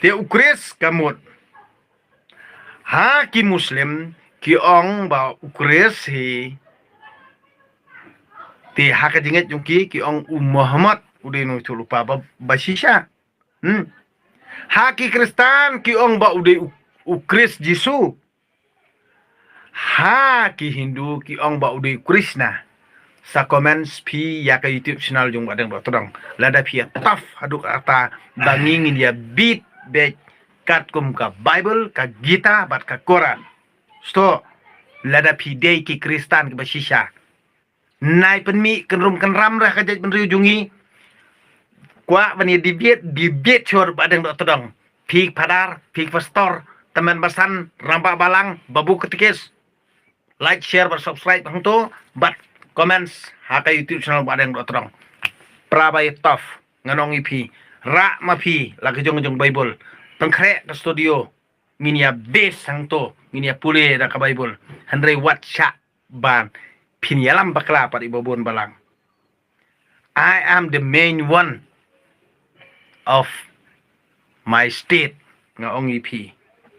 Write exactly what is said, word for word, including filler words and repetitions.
Te u Khrist ka mut. Ha ki Muslim ki ong ba u Khrist hi. Te ha ka jingngeit jong ki ki ong u Muhammad u dei u nongïathuhlypa ba, ba shisha. Hmm. Ha ki Khristan ki ong ba u dei u, u Khrist Jisu. Ha ki Hindu ki ong ba u dei u Krishna. Sa comment phi ïa ka YouTube channel jong Bahdeng Dohtdong. Lada phi ïa tough haduh katta ba ngi ngin ïa beat beit katkum ka Bible, ka Gita bad ka Quran. Sto, lada phi dei ki Khristan kiba shisha. Nai pynmih kynrum kynram re ha ka jaitbynriew jong ngi. Kwah ban ïa debate, debate shuwa Bahdeng Dohtdong. Phi phadar, phi pastor, tymmen basan, rangbah balang, babu katikis. Like, share bad subscribe hangto bad comments ha ka YouTube channel Bahdeng Dohtdong. Pra ba ïa tough, ngan ong ïa phi. Rah ma phi la ka jong jong Bible. Pynkhreh ka studio. Ngin ïa base hangto, ngin ïa pule da ka Bible. Hynrei wat shah ban phin ïalam bakla pat ïa babun balang. I am the main one of my state, nga ong ïa phi.